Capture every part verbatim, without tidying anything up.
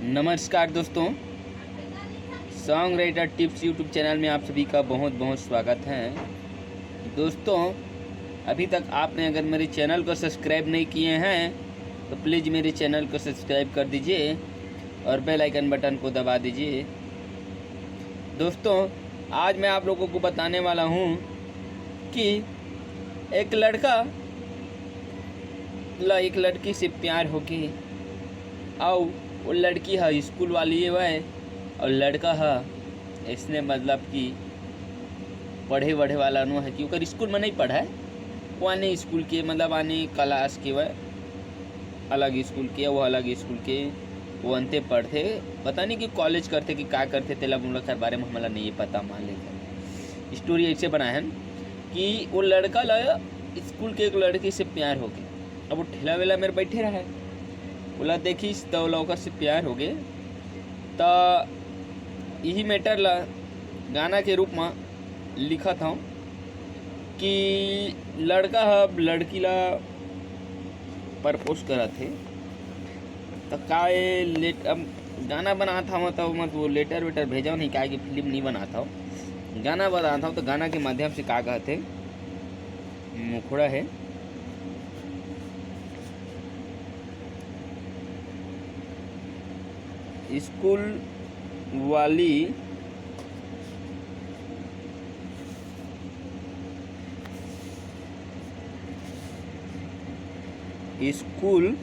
नमस्कार दोस्तों, Song Writer Tips YouTube channel में आप सभी का बहुत बहुत स्वागत है। दोस्तों, अभी तक आपने अगर मेरे चैनल को सब्सक्राइब नहीं किए हैं तो प्लीज़ मेरे चैनल को सब्सक्राइब कर दीजिए और बेल आइकन बटन को दबा दीजिए। दोस्तों, आज मैं आप लोगों को बताने वाला हूँ कि एक लड़का ला एक लड़की से प्यार होके, अउ वो लड़की ह स्कूल वाली हवय, अउ लड़का ह इसने मतलब कि पढ़े वढ़े वाला नो है कि ओकर स्कूल में नहीं पढ़ा है, वो आने स्कूल के, मतलब आने क्लास के वह अलग स्कूल के, वो अलग स्कूल के, वो अंते पढ़थे, पता नहीं कि कॉलेज करथे कि का करथे, तेला मोला कर बारे में हमला नहीं पता। मान लेते स्टोरी ऐसे बना है कि वो लड़का ला स्कूल के एक लड़की से प्यार हो गया। अब वो ठेला वेला मेर बैठे रहे, ओला देखिस त ओला ओकर से प्यार हो गए। त यही मैटर ला गाना के रूप में लिखत हूँ कि लड़का ह लड़की ला प्रपोज करत हे। त का ए लेट अब गाना बनात हवं त मत वो लेटर वेटर भेजव नहीं, काहे कि फिल्म नहीं बनात हवं, गाना बनात हवं। त गाना के माध्यम से का कहत हे, मुखड़ा है स्कूल वाली, स्कूल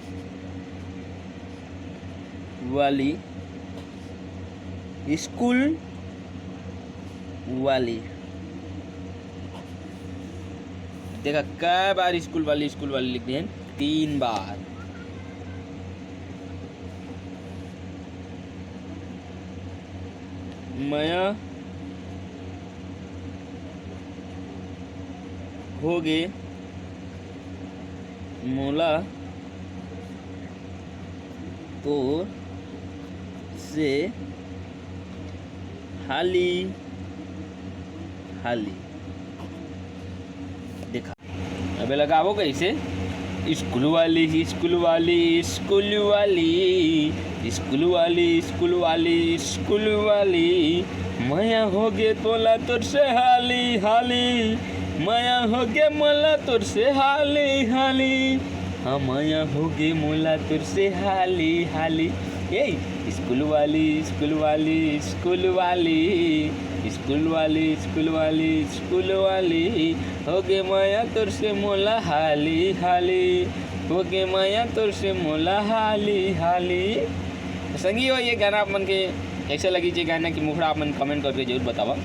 वाली, स्कूल वाली। देखा, कै बार स्कूल वाली, स्कूल वाली लिख दिए, तीन बार। मया होगे मोला तोर से हाली हाली। देखा, अबे लगाबो कैसे? स्कूल वाली, स्कूल वाली, स्कूल वाली, स्कूल वाली, स्कूल वाली, स्कूल वाली। मया होगे तोला तोर से हाली हाली, मया होगे मोला तोर से हाली हाली। हाँ, मया होगे मोला तोर से हाली हाली। ए स्कूल वाली, स्कूल वाली, स्कूल वाली, स्कूल वाली, स्कूल वाली, स्कूल वाली। होगे मया तोर से मोला हाली हाली, होगे मया तोर से मोला हाली हाली। संगी हो, ये गाना आप मन के कैसे लगी, ये गाना की मुखड़ा आप मन कमेंट करके जरूर बतावा।